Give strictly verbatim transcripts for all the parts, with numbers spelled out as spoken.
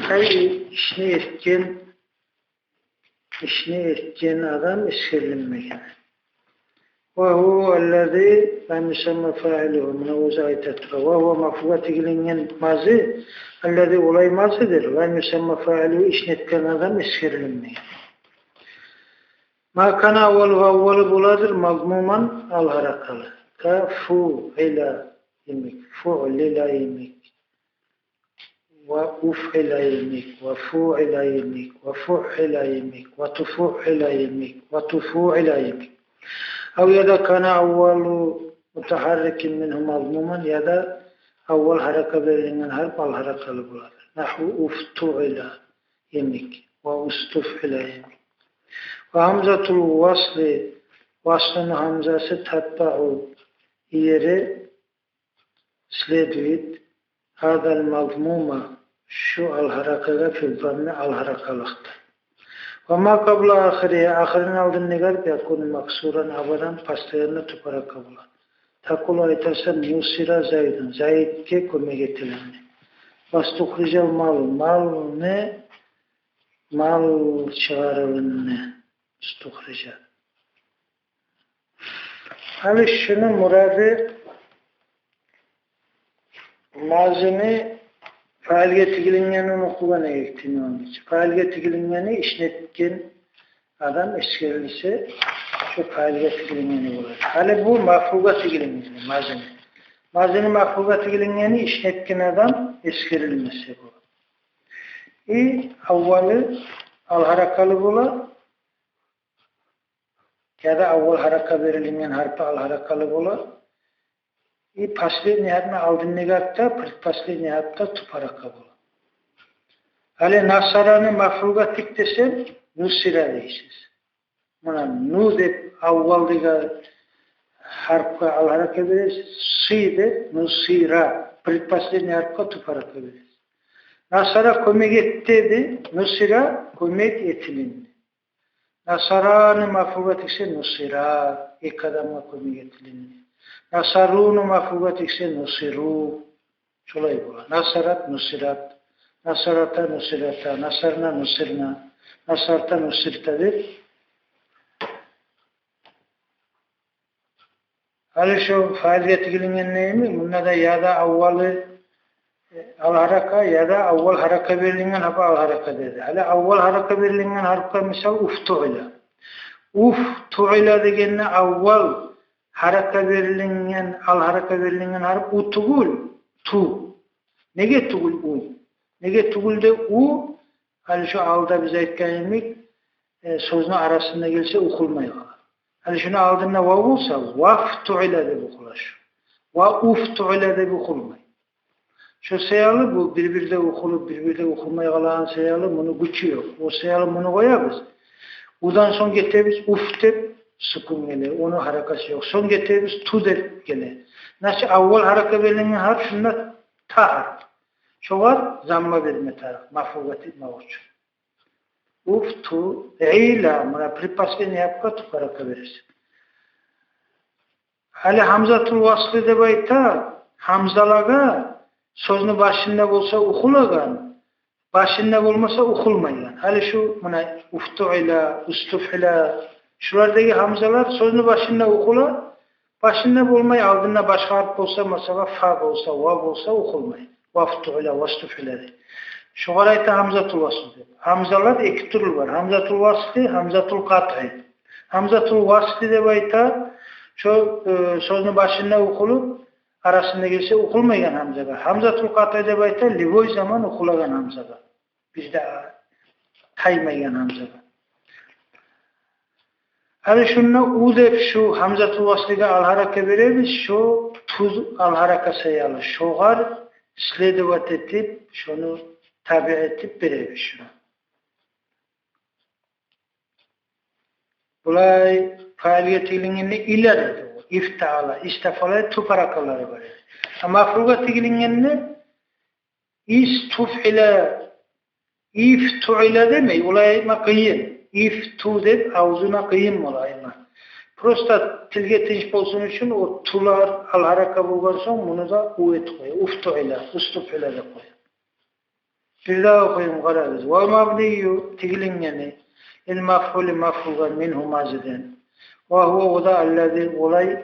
Ай, ишни этген, ишни этген адам эсгерилмеген. Ва гьува аллази лам юсамма фаилугьу. Муна оьзю айта тура. Ва гьува мафгьулгъа тигилинген мази, аллази олай мазидир, лам юсамма фаилугьу, ишни этген адам эсгерилмеген. Ма кана аввалугьу, аввалы боладыр, мазмуман, ал гьаракалы. Ка фуила йимик, фуълила йимик, ва уфъила йимик, ва фуъила йимик, ва фуъхила йимик, ва туфуъхила йимик, ва туфуъила йимик. Ав яда кана аввалу мутагьаррикин мингьу мазмуман, яда аввал гьарака берилинген гьарп ал гьаракалы боладыр. Нагьву уфтуъила йимик, ва устуфъила йимик. Ва гьамзатул васли, васлуну гьамзасы, татбаъу, иере, следует, гьазал мазмума, шу ал гьаракагъа, фил замми, ал гьаракалыкъда. Ва ма къабла ахири, ахирин алдындагъы гьарп, якуну максуран абадан, постоянно тюп гьарака бола. Такъулу, айтасан, нусира Зайдун, Зайдге кёмек этилинди. Вастухрижал малу, малны, мал чыгъарылынды. Устухрижа. Гьали шуну мурады мазини фаилге тигилингенин охугъан эдик тюнегюн гече. Фаилге тигилингени, ишни этген адам эсгерилсе, шу фаилге тигилингени болады. Гьали бу мафгьулгъа тигилингени, мазини. Мазини мафгьулгъа тигилингени, ишни этген адам эсгерилмесе болады. И аввалы ал гьаракалы бола, яда аввал гьарака берилинген гьарпы ал гьаракалы бола. И последний гьарпны алдындагъы гьарп да, предпоследний гьарп да тюп гьарака бола. Гьали насараны мафгьулгъа тик десем, нусира дейсиз. Муна ну деп аввалдагъы гьарпгъа ал гьарака бересиз, си деп нусира, предпоследний гьарпгъа тюп гьарака бересиз. Насара кёмек этди, нусира кёмек этилинди. Насараны мафгьулгъа тиксе, нусира, эки адамгъа кёмек этилинди. Насаруну мафгьулгъа тиксе, нусиру. Шолай бола. Насарат, нусират. Насарата, нусирата. Насарна, нусирна. Насарта, нусирта деп. Гьали шо фаилге тигилинген неми? Мунда да яда аввалы, э, ал гьарака, яда аввал гьарака берилинген гьарп ал гьарака деди. Гьали аввал гьарака берилинген гьарпгъа мисал уфтуъила. Уфтуъила дегенде аввал гьарака берилинген, ал гьарака берилинген гьарп у тюгюл, ту. Неге тюгюл у? Неге тюгюл де у? Гьали шо алда биз айтгъан йимик, э, сёзню арасында гелсе, охулмай къала. Гьали шуну алдында вав болса, вафтуъила деп охула шу. Ва уфтуъила деп охулмай. Шо саялы бу бир-бирде охулуп, бир-бирде охулмай къалагъан саялы муну гючю ёкъ. О саялы муну къоябыз. Удан сонг гетебиз уф деп, сукун геле, ону гьаракасы ёкъ. Сонг гетебиз ту деп геле. Значит, аввал гьарака берилинген гьарп шунда та гьарп. Шогъар замма берме тарыкъ, мафгьулгъа тикмек учун. Уфтуъила, муна предпоследний гьарпгъа тюп гьарака бересиз. Гьали гьамзатул васли деп айта гьамзалагъа, сёзню башында болса охулагъан, башында болмаса охулмайгъан. Гьали шу муна уфтуъила, устуфъила, шулардагъы гьамзалар сёзню башында охула, башында болмай, алдында башгъа гьарп болса, масала, фа болса, вав болса, охулмай. Вафтуъила, вастуфъила дей. Шогъар айта гьамзатул васли деп. Гьамзалар эки тюрлю бар. Гьамзатул васли, гьамзатул къатъи. Гьамзатул васли деп айта шо, э, сёзню башында охулуп, арасында гелсе охулмайгъан гьамзагъа. Гьамзатул къатъи деп айта любой заман охулагъан гьамзагъа. Бизде таймайгъан гьамзагъа. Гьали шунда у деп шу гьамзатул васлиге ал гьарака беребиз, шо тюз ал гьарака саялы. Шогъар следовать этип, шону табиъ этип беребиз шуну. Булай фаилге тигилингенде ила деди о. Ифтаъала, истафала, тюп гьаракалары бар эди. А мафгьулгъа тигилингенде истуфъила, ифтуъила демей, олай айтма къыйын. Ифту деп авзуна къыйын бола айтма. Просто тилге тынч болсун учун о тулар ал гьарака болгъан сонг муну да у этип къоя. Уфтуъила, устуфъила деп къоя. Бирдагъы охуюм, къарагъыз. Вал мабнию, тигилингени, лил мафъули, мафъулгъа, мингьу, мазиден. Ва гьува, о да, аллази, олай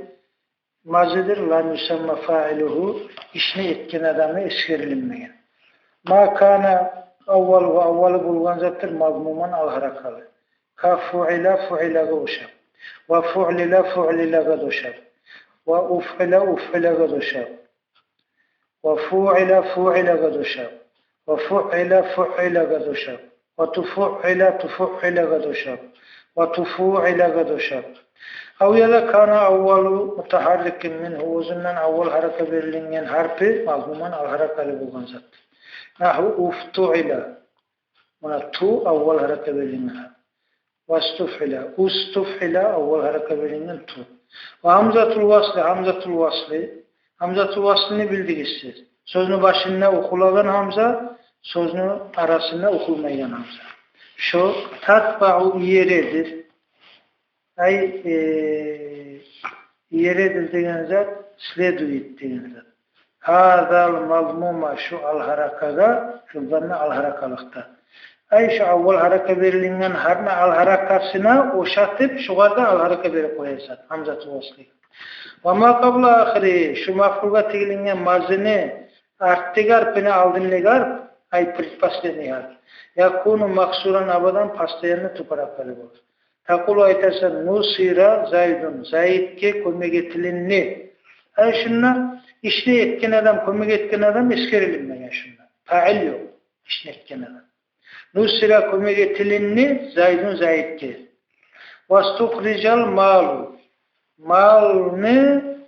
мазидир, лам юсамма фаилугьу, ишни этген адамы эсгерилинмеген. Ма кана аввалугьу, аввалы болгъан затдыр, мазмуман, ал гьаракалы. Ка фуила, фуилагъа ошап. Ва фуълила, фуълилагъа да ошап. Ва уфъила, уфъилагъа да ошап. Ва фуъила, фуъилагъа да ошап. Ва фуъила, фуъилагъа да ошап. Ва туфуъила, туфуъилагъа да ошап. Ва туфуъилагъа да ошап. Ав яда кана аввалу мутагьаррикин мингьу, оьзюнден аввал гьарака берилинген гьарпы, мазмуман, ал гьаракалы болгъан зат. Нагьву уфтуъила. Муна ту аввал гьарака берилинген гьарп. Вастуфъила, устуфъила, аввал гьарака берилинген ту. Ва гьамзатул васли, гьамзатул васли. Гьамзатул васлини билдигиз сиз. Сёзню башында охулагъан гьамза, сёзню арасында охулмайгъан гьамза. Шо татбау, иередир. Ай, э, иередир деген зат, следует деген зат. Гьазал мазмума, шу ал гьаракагъа, шу замма ал гьаракалыкъда. Ай, шу аввал гьарака берилинген гьарпны ал гьаракасына ошатып, шугъар да ал гьарака берип къоясан, гьамзатул васли. Ва ма къабла ахири, шу мафъулгъа тигилинген мазини артдагъы гьарпны, алдындагъы гьарп, ай, предпоследний гьарп. Якуну максуран абадан, постоянно тупа гьаракалы болур. Такъулу, айтасан: нусира Зайдун, Зайдге кёмек этилинди. Ай, шунда ишни этген адам, кёмек этген адам эсгерилинмеген шунда. Фаил ёкъ, ишни этген адам. Нусира, кёмек этилинди, Зайдун, Зайдге. Вастухрижал малу, малны,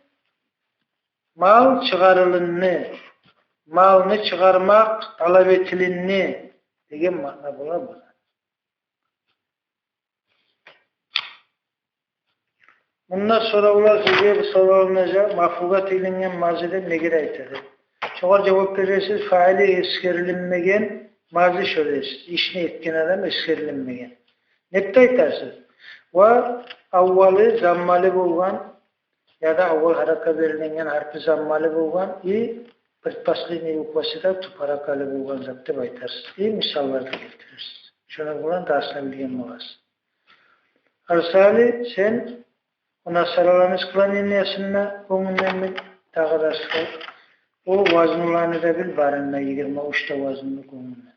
мал чыгъарылынды. Малны чыгъармакъ талап этилинди деген маъна бола бу. Мунда соравлар сизге, бу соравлар неге, мафъулгъа тигилинген мазиде неге айтады? Шогъар жавап бересиз: фаили эсгерилинмеген мази шо дейсиз, ишни этген адам эсгерилинмеген. Нетте айтасыз? Ва аввалы заммалы болгъан, яда аввал гьарака берилинген гьарпы заммалы болгъан, и предпоследний буквасы да тупа гьаракалы болгъан зат деп айтарсыз. И мисаллар да гелтирерсиз. Шону булан дарсны билген боласыз. Арсали, сен о насараланы склонениясына гёнгюнден бил, дагъы дарсгъа. О вазнуланы да бил, барын да, йигирма уьч де вазнуланы гёнгюнден.